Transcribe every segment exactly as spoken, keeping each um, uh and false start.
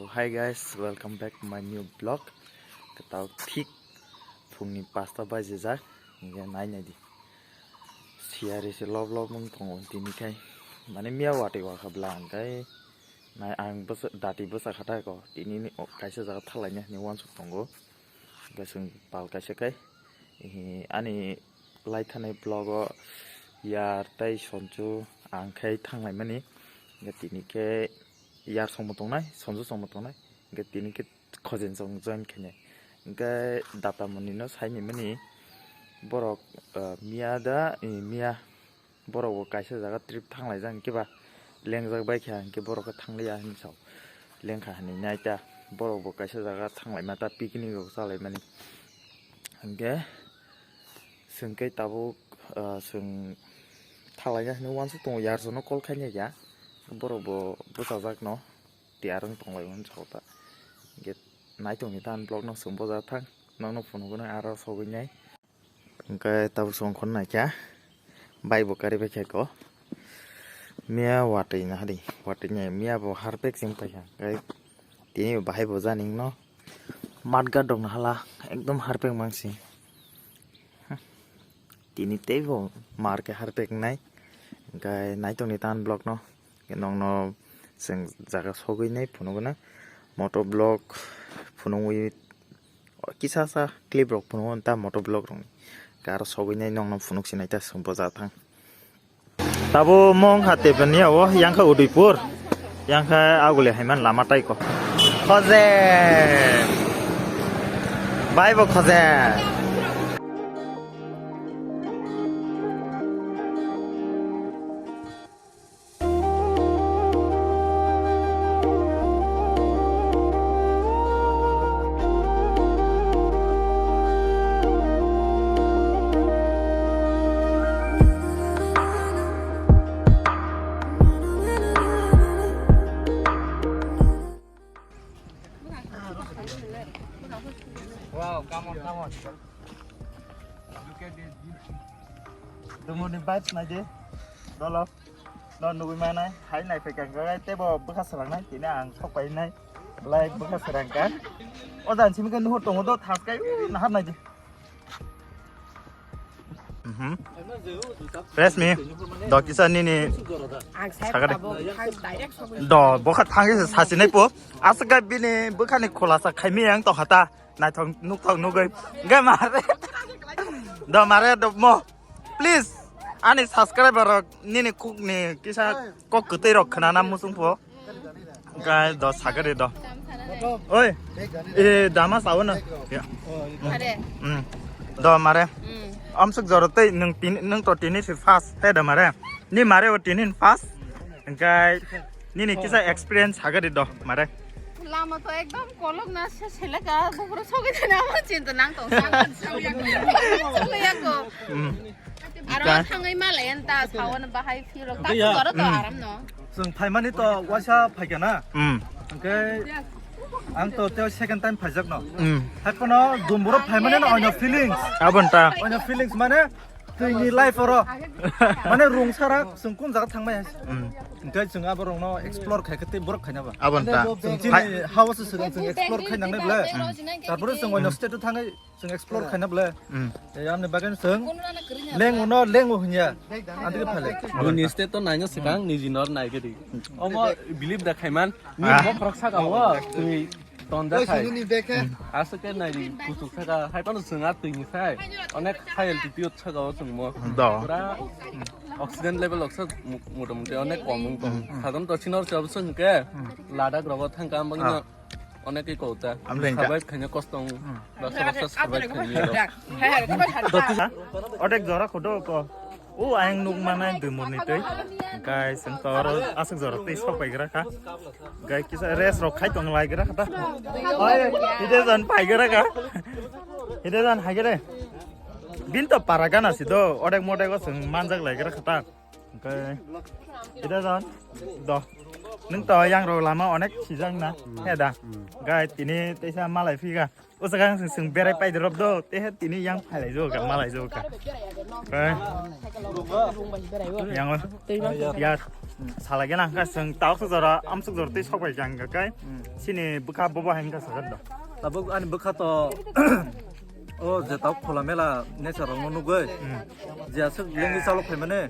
Hi guys, welcome back to my new vlog. Kwtal thik phungni pasta bajijak, hinkhe nai nai di. Siyari se lob lob wng tongo tini khai. Mane miya watwi wakha bwla hinkhe nai ang bwsa-, dati bwsa kha ta ko. Tini ni o kaisa jaga thalaina hinwi uansuk tongo. Hinkhe chwng pal kaisa khai. Ehe, ani lai thanai vlog o Yar tei Sonju ang khai thanglaimani. Hinkhe tini khe Yar songbo tongnai, Sonju songbo tongnai. Hinkhe tini khe Khojen song join khainai. Hinkhe Data Moni no saini mani borok, ah, miya da, eh, miya borok bo kaisa jaga trip thanglaijak hinkhe ba lengjak bai kha hinkhe borok khe thangliya hinwi sao. Lengkha hinwi nai ta borok bo kaisa jaga thanglaima ta picnic rok chalaimani. Hinkhe chwng khe tabuk, ah, chwng thanglaina hinwi uansuk tongo, yarsono call khainai ya. Borok bo bwchajak no tiyar wng tonglaimani sao ta. Hinkhe naitongni ta ani vlog no chwng bwchajak thang, nokno phunukgwi nai aro sogwi nai. Hinkhe tabuk songkhor naikha, bike bo karibai khaiko. Miya watwi nahadi, watwi nai miya bo harpek sing paikha. Hinkhe tini bo bahai bo jani wngno. Matgat rok nahala, ekdom harpek mangsi. Tini teibo mar khe harpek nai. Hinkhe naitongni tan vlog no. Nokno chwng jaga sogwi nai phunukgwna. Moto vlog phunugwi kisa sa clip rok phunukgo ta moto vlog rokni. Aro sogwi nai nokno phunuk sinai ta chwng bwchajak thang. Tabo mong kha tepani abo yang kha Udaipur, yang kha Aguli haiman lama tai ko. Khoje. Bai bo khoje. Wow, come on, come on. Look at this beauty. Dumuni vibes nai di. Dolo. No nugui manai, hai nai phai kang kang tebo bwkha swrang nai, tini ang sok pai nai. Belai bwkha swrang kha. O jan simi khe nuhur tongo do, thas kai, u, nahar nai di. Mhm. Fresh mi. Do kisa nini. Ang sai Sagade. Tabuk, ang direct sogwi. Do, bokha thangwi se sachi nai po. Aswk ga bini bwkhani khulasa khaimi ang to hata. Naithok nukthok nugwi. Ga mare. Do mare do mo. Please. Ani subscriber rok nini kuk ni kisa kok kwtwi rok khna na musung po. Ga do sagade do. Oi. E dama sao na. Ya. Are. Hmm. Do mare. Hmm. Amsuk joro tei nung tin nung to tini si fast he do mare. Ni mare o tini fast. Hinkhe nini kisa experience sagadi do mare. Lama to ekdom kolok na se seleka buburu sogwi thana amo chinta nang tong sa. Sogwi ako. Hmm. Aro Ka- thangwi malai anta sawan bahai phirok ta Iya. Sugaro to Hmm. Aram no. Chwng phaimani to waisa phaikha na. Hmm. Hinkhe ang to teo second time phaijak no. Hmm. Haiphano dumburo phaimani no oino feelings. Abon ta. Oino feelings mane Twini life oro. Mane rung sara chwng kun jaga thangmai hai. Mm. Hinkhe chwng abo rokno explore khai khe tei borok khaina ba. Abon ta. Chwng chini Hai- hawa se swrwng chwng explore khai nangnai ble. Mm. Tarpore chwng oino state o thangwi chwng explore khaina ble. Mm. Tei amni bagwi chwng leng uno leng u hinya. Andige phale. Buni state to naina sikang niji nor nai gedi. Omo believe da khaiman. Ni Ah. Bokhorok saka o twi tonjak hai. Aswk khe nai di kuchuk saka hai phano chwng a twi ni sai. Onek high altitude saka o chwng mo. Do. Pura oxygen level oksa mo-, motamuti onek kom wng tong. Hmm. Sadon to chino chwng ke Ladakh rogo thangka ang bagino Ah. Onek khe kota. Amle hingka. Survive khaina kosto wng. Hmm. Baksa baksa survive khaina. Onek jora khodo ko. O ayang nuk manai dui murni twi. Guys, ang to aro aswk jora twi sok pai gra kha. Guys, kisa rest rok khai tong lai gra kha ta. Oi, hide jan pai gra kha. Hide jan hai gra. Bin to para gana si do, odek modek o chwng manjak lai gra kha ta. Hingke, ida jan, do. Nung to yang rok lama onek sijak na. He da. Gai tini teisa malai phiga. O jaga ang sung berai pai drop do. Te he tini yang phailai jo ka, malai jo ka. Gai. Yang o. Ya, sala gena ka sung tauk suk jora, am suk jora tei sok bai jang ka kai. Sini bwkha bobo hai ka sakar do. Tabuk ani bwkha to o je tauk khula mela nature rok no nugwi. Je aswk lengwi chalok phaimani.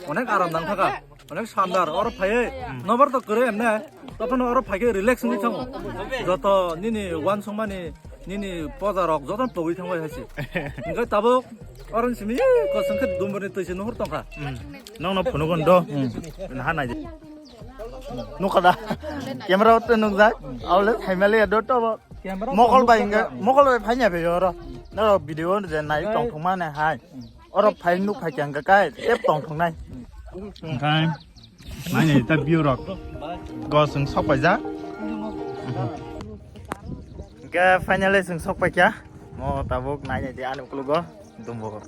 Onek aram nang thaka. Onek sandar, oro phaiwi nobar to kwrwi emne, tophano oro phaikhe relax wngwi thango. Joto nini uansukmani, nini pojarok jotono pogwi thangbai hai se. Hwnkhe tabuk oro simi kosong khe dumbarni twi se nuhur tongkha. Nokno phunugo do. Naha nai. Nukha da. Camera o tei nukjak. Aule thaimali ya do tobo. Mokol bai hwnkhe, mokol bai phainya be oro. Norok video je nai tongthokmani hai. Oro phai nuk phai khe hwnkhe kai tep tongthoknai. Hwnkhe nai nai ta view rok. Go chwng sok paijak. Hwnkhe finally chwng sok paikha. Mo tabuk nai nai di ani ukologo dumbo.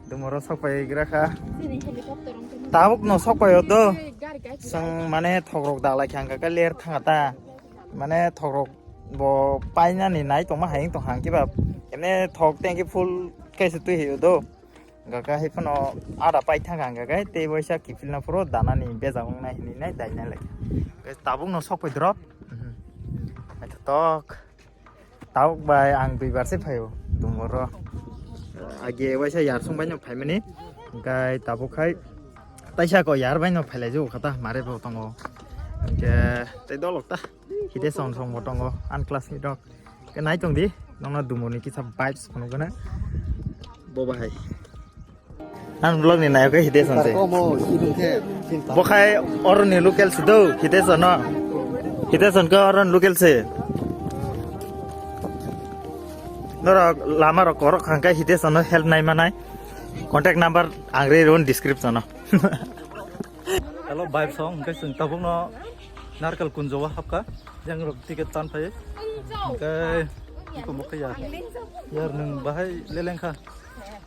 Dumbo ro sok paigra kha. Tabuk no sok paio do. Chwng mane thok rok dalai kha hwnkhe kai ler thanga ta. Mane thok rok bo painani nai tongma hai wng tong hang kiba emne thok tengki full kaisa twi hiyo do. Gaka hai phano ada pai thang hang gaka tei waisa kiphilna phuru danani bejak wngnai hinwi nai dainai lai. Tabuk no sok pai drop. Naithotok. Tabuk bai ang duibar se phaio. Dumoro. Age waisa yar sung bai no phaimani. Gai tabuk khai taisa ko yar bai no phailai jao khata mare bo tongo. Ke tei dolok ta. Hiteson song bo tongo, unclass ni rok. Ke nai tong di, nokno dumuni kisa vibes phunuk gana. Bo bahai. Ang vlog ni nayok ke Hiteson se. Bo khai oroni local se do, Hiteson no. Hiteson ke oron local se. Norok lama rok korok hangkai Hiteson no help nai manai. Contact number ang re run description no. Hello, vibe song, hingke chwng tabukno Narkal Kunjo o hapkha, yang rok ticket tan phai. Hingke iko mokhe ya. Yar nwng bahai lelengkha.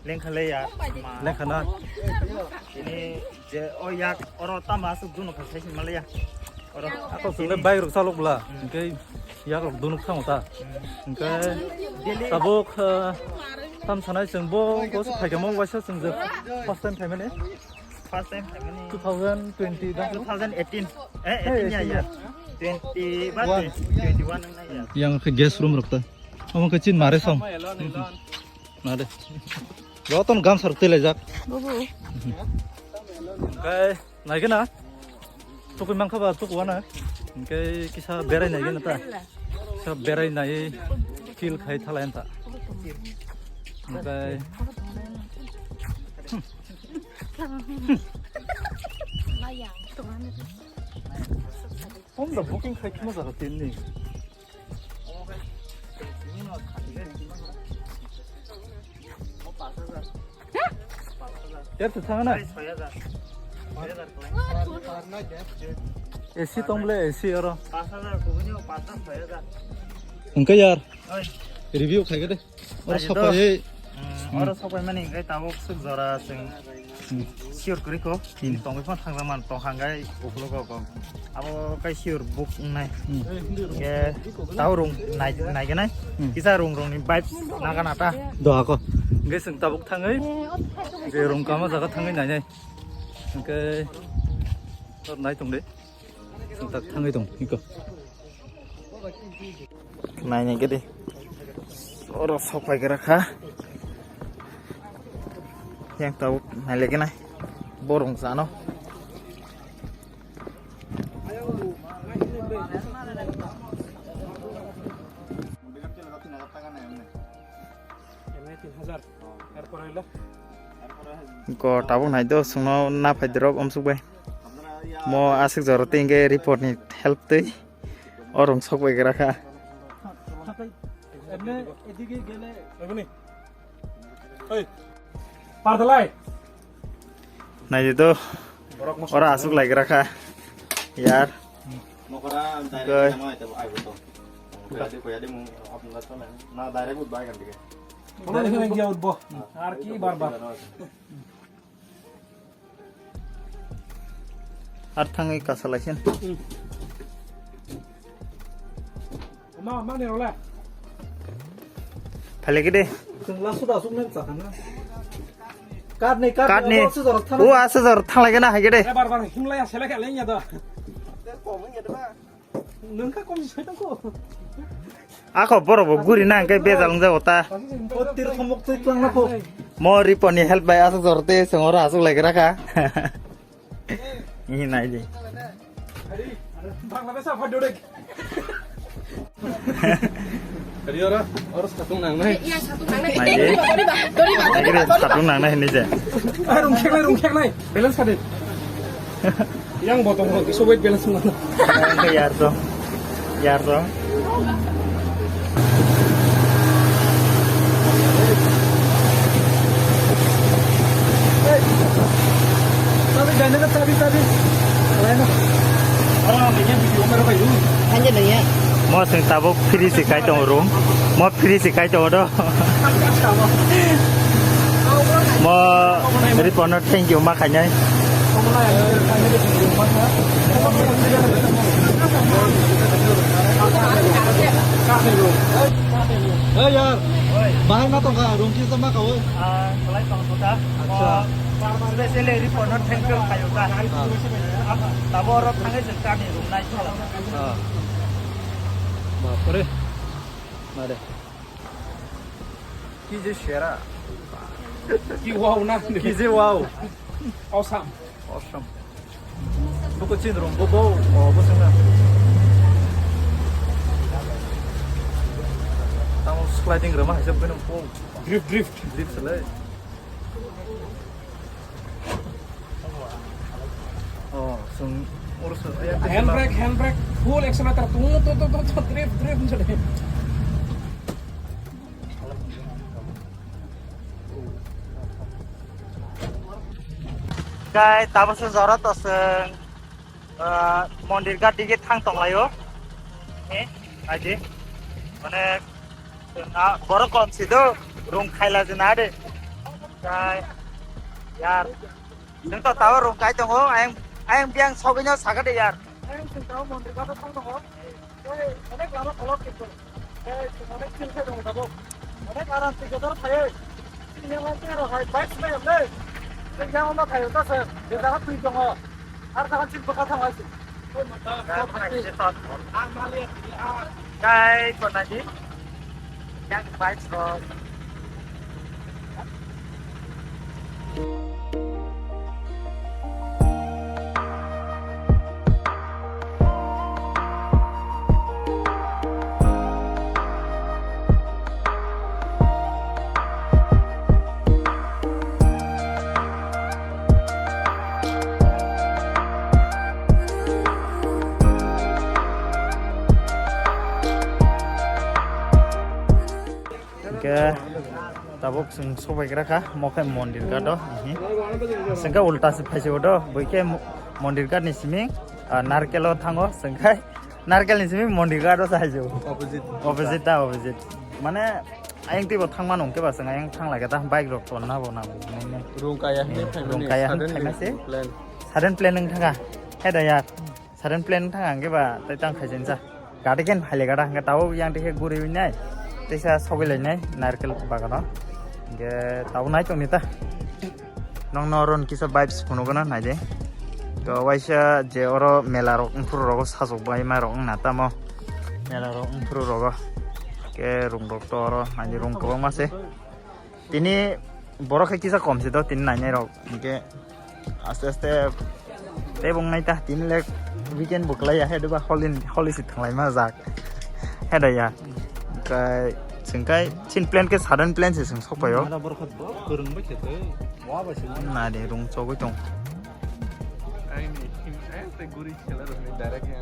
Lengkha le ya. Lengkha na. Ini je o yak oro tama asuk duno kha sai male ya. Oro. Ako chwng le bike rok chalok bla, hingke yak rok dunuk thango ta. Hingke tabuk, eh, tam sanai chwng bo, bo se phaikha mo waisa chwng je first time phaimani. First time phaimani. Two thousand twenty da? Two thousand eighteen. Eh, eighteen ya, ya. Twenty one, twenty one nang ya. Yang khe guest room rok ta. Omo khe chin mare song. Mare. Joton gam saruk tei laijak. Bubu. Kai, nai khe na? Tukui mankha ba tukuana. Hingke kisa berai nai gana ta. Kisa berai nai feel khai thalai ta. Hingke. Hom da booking khai khima jaga tin ni. Yer tu thang na? A C tong ble, A C oro. Hingke yar. Review khai de. Oro sopai. Oro sopai mani hingke tabuk suk jora chwng. Sure kwrwi kho, tini tongwi phano thangjakmani tong hangkai ukologo kok. Abo kai sure book wngnai. Hingke tao rung nai-, naigenai. Kisa rung rungni vibes nagana ta. Doha ko. Hingke chwng tabuk thangwi je rung kama jaga thangwi nainai. Hingke tor nai tongdi. Chwng tak thangwi tong, iko. Naini gede. Oro sok pai gra kha. Yang tau nai lagi nai. Borong sano. Ko tabuk nai do sungno na phai drop omsuk bai. Mo aswk jora tei hingke report ni help tei. O rung sok bai gra kha. Nai do. Ora aswk lai gra kha. Yar. Nokora Gai. Direct jama ito ai buto. Kaya di kaya di mo apna to na. Na direct ut bai kan dige. Bono ni hene gia utbo. Ar ki bar bar. Direct ut bai kan. Ar thangwi kasalaising. Ma, ma ni role. Phaliki de. Chwng last da suk nang chakana. Kat ni, kat Kat ni. Abo aswk jorok thana. O aswk jorok thanglai gana haike de. Eh, bar bar himlai ya, selek ya, leng ya da. Nwng kha kom si tong ko. Ako borok bo guri nang khe bejal wng jago ta. O tir khomok twi twlang na ko. Mo Ripon ni help bai aswk jorok tei chwng oro aswk lai gra kha. Ini nai di. Bangladesh apa dodek? Tadi ora, ora satung nang nai. Yang satu nang nai. Nai di. Dori ba, dori ba, dori ba, dori ba. Satung nang nai ini je. Ah, rungkhek nai, rungkhek nai. Balance kade. Yang botong botong, so weight balance mana? Yang ke yar so. Yar so. Tabi, ganda na tabi, tabi. Lain na. Hanya nanya. Mo sing tabuk free si kai tong room. Mo free si kai tong do. Mo Ripon no thank you ma khainai. Eh, yar. Bahai ma tongkha, room kisa ma kawi. Ah, kalai tong suta. Acha. Mo specially Ripon no thank you khayo ta. Ah. Tabo oro thangai jeng kani room nai sala. Ah. Bapre. Mare. Ki je sera. Ki wow na. Ki je wow. Awesome. Awesome. Buku chin room bo bo. Oh, bo sung na. Tamo sliding room ah, hisab kena bo. Drift, drift. Drift selai. Oh, sung urus. Handbrake, handbrake, full accelerator, tung, tung, tung, tung, tung, drift, drift, drift. Kai, tabuk se jora to seng, ah, mondir ghat dige thang tong laio. Eh, aje. Mane, na, borok kom si do, rung khaila je na de. Kai, yar. Nung to tawa rung kai tongo, ayang, ayang biang sogwino saka de yar. Ayang sing tawa mondir ghat thang tongo. Ei, onek lama kolok kintu. Ei, onek chil khe tongo tabuk. Onek aram se gedor thai. Chini yang onek ro hai bike se mai amle. Chini yang onek thai ta se. Gedor thui tongo. Ar ta chil baka thang hai se. Kai kona di. Yang bike ro. Hingke tabuk chwng sobai gra kha, mo khe mondir ghat o, mhm. Chwng khe ulta se phai se o do, bui khe mo-, mondir ghat ni simi, ah, narkel o thango, chwng khe narkel ni simi mondir ghat o se hai se o. Opposite. Opposite ta, opposite. Mane, ayang twi bo thang mano hwnkhe ba chwng ayang thang lai khe ta, bike rok tonna bo nang nai nai. Rung kaya hwnwi Eh, phaimani, rung kaya hwnwi suddenly phaima se. Plan. Sudden plan wng thang kha, he da yar. Sudden plan thang ang khe ba tei tang khaijani sa. Gari khe phai le gada hwnkhe tabuk yang tei khe guri nai. Teisa sogwi lai nai narkel bagano. Hwnkhe tabuk nai tong ni ta. Nong no ron kisa vibes phunuk gana nai de. To waisa je oro mela rok wngphuru rogo sajok bai ma rok wngna tamo. Mela rok wngphuru rogo. Ke rung rok to oro nai de rung kwbangma se. Tini borok hai kisa kom se do tini nainai rok. Hingke aste aste tei bung nai ta tini le weekend bo kwlai ya he doba holi holi si thanglai ma jak. He da ya. Kai chwng kai chin plan ke sudden plan se chwng sok paio. Mara borok bo kwrwng bai khe tei wa bai se. Na de rung chogwi tong. Ai ni him ai te guri khela rok ni direct ya.